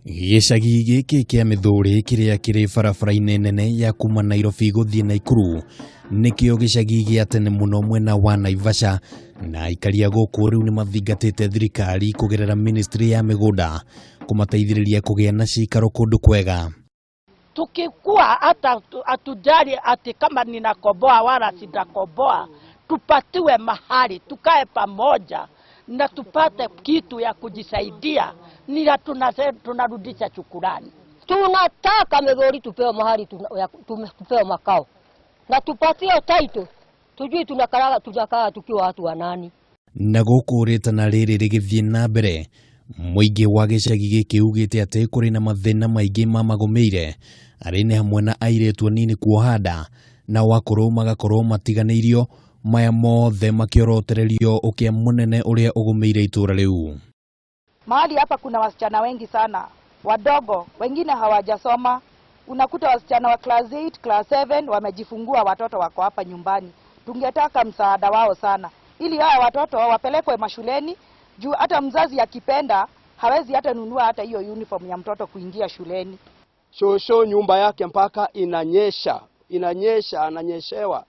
Gĩcagi gĩkĩ kĩa Mĩthũrĩ kĩrĩa kĩrĩ barabara-inĩ nene ya kuma Nairobi gũthiĩ Naikuru nĩkĩo gĩcagi gĩa tene mũno mwena wa Naivasha, na aikari a gũkũ rĩu nĩ mathingatĩte thirikari kũgerera ministry ya mĩgũnda kũmateithĩrĩria kũgĩa na cikaro kũndũ kwega. Tukikuwa hata hatujali ati kama ninakomboa wala sitakomboa, tupatiwe mahali tukae pamoja na tupate kitu ya kujisaidia, ni tunarudisha shukurani. Tunataka Migori tupewe mahali tupewe makao na tupatie title, tujui tunakaa tukiwa watu wa nani. Na gũkũ rĩtana rĩrĩ rĩgĩthiĩ na mbere, mũingĩ wa gĩcagi gĩkĩ ugĩte atĩ kũrĩ na mathĩna maingĩ mamagũmĩire, arĩ nĩ hamwe na airĩtu anini kuoha nda na akũrũ magakorwo matiganĩirio, maya mothe makĩorotererio ũkĩa mũnene ũrĩa ũgũmĩire itũra rĩu. Mahali hapa kuna wasichana wengi sana wadogo, wengine hawajasoma. Unakuta wasichana wa class 8, class 7 wamejifungua, watoto wako hapa nyumbani. Tungetaka msaada wao sana, ili hawa watoto wapelekwe mashuleni, juu hata mzazi akipenda hawezi hata nunua hata hiyo uniform ya mtoto kuingia shuleni. Shosho nyumba yake mpaka inanyesha, inanyesha, ananyeshewa.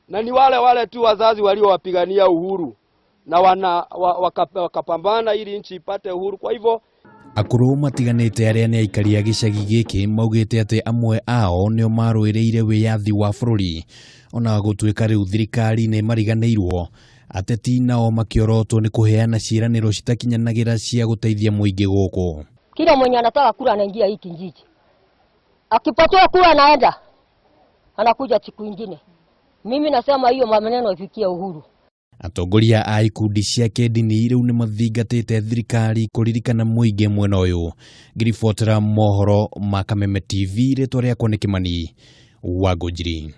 Na ni wale wale tu wazazi waliowapigania uhuru na wakapambana ili nchi ipate uhuru. Kwa hivyo akũrũ matiganĩte arĩa nĩ aikari a gĩcagi gĩkĩ maugĩte atĩ amwe ao nĩo marũĩrĩire wĩyathi wa bũrũri, ona gũtuĩka rĩu thirikari nĩ mariganĩirwo. Ateti nao makĩorotwo nĩ kũheana ciĩranĩro citakinyanagĩra cia gũteithia mũingĩ gũkũ. Kila mwenye anataka kura anaingia hii kijiji, akipatiwa kura anaenda anakuja siku ingine. Mimi nasema hiyo maneno ifikie Uhuru. Atongoria a ikundi cia kĩndini rĩu nĩ mathingatĩte thirikari kũririkana mũingĩ mwena ũyũ. Ngĩribotera mohoro ma Kameme TV, rĩtwa rĩakwa nĩ Kĩmani wa Ngũnjiri.